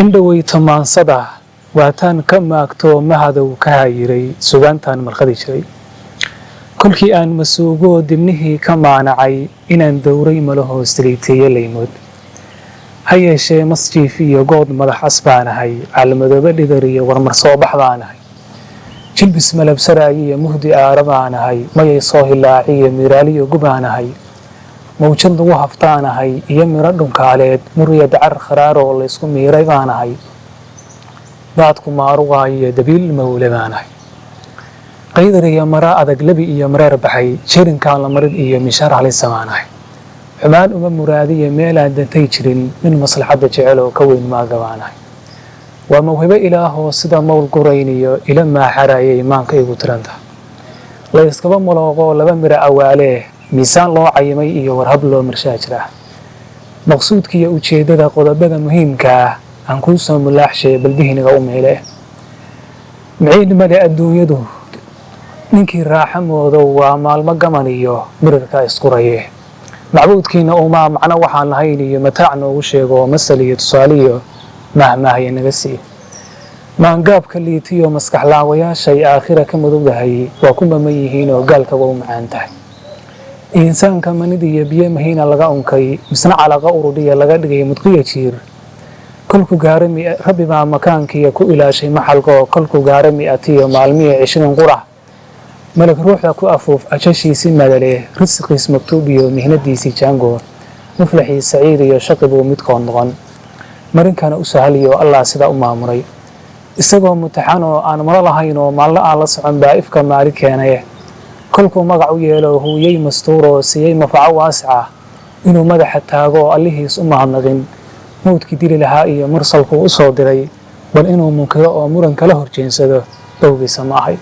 Indhoweyto maansada waataan ka maagtoo mahadow ka hayiray sugaantaan marqadi jiray. Kolkii aan masuugoo dibnihii ka maanacay inaan dowray malahoos saliiteeye laymood. Ha yeeshee masjiif iyo good madax as baanahay, caalmadoobe dhidar iyo warmar soo bax baanahay, jilbis malabsaraayi iyo muhdi aara baanahay, mayay soo hilaaciyo miiraaliyo gubaanahay, mawjad lagu haftaanahay iyo miro dhunkaaleed, murya dacar kharaaroo laysku miiray baanahay, daadku maaruqaayo dabiil mawle baanahay, qaydar iyo mara adag lebi iyo mareer baxay, jirinkaan la marin iyo mishaar halisa baanahay. Xumaan uma muraadiyo meelaan dantay jirin, nin maslaxadda jecel oo ka weyn maaga baanahay. Waa mawhibo ilaahoo sida mawl gurayniyo ila maaxarayay maanka igu tiranta. La yskaba malooqoo laba miro awaalee, miisaan loo cayimay iyo warhab loo marshaa jira. Maqsuudkiiyo ujeeddada qodobada muhiimka ah aan kuu soo mulaaxshay baldihiniga u meyle. Miciid male adduunyadu ninkii raaxa moodow, waa maalmo gaman iyo mirirka iskuraye. Macbuudkiina umaa macno waxaan lahayn iyo mataac noogu sheego, masal iyo tusaale iyo mahmaahya naga sii. Maangaabka liitiyo maskax laawayaashay aakhira ka mudugdahay waa ku maman yihiin oo gaalkaba u macaan tahay. Insaanka manida iyo biyo mahiina laga unkay, misna calaqa urudhiya laga dhigay mudqiya jiir. Kolku gaara rabbi baa makaankiiya ku ilaashay maxalkoo, kolku gaara mi'atiyo maalmiya 20 qurac malag ruuxda ku afuuf, ajashiisi madale, risiqiis maktuub iyo mihnadiisii jaango, muflaxii saciid iyo shaqi buu midkood noqon. Marinkana u sahaliyo Allah sidaa u maamuray. Isagoo mutaxan oo aan malo lahayn oo maallo aan la socon baa ifka maali keenaye. Kolkuu magac u yeelo, huuyey mastuuroo siiyey mafaco waasica, inuu madaxa taago oo allihiis u mahadnaqin, mawdkii dili lahaa iyo mursalkuu u soo diray bal inuu munkiro oo muran kala horjeensado dhowgiisa ma ahay.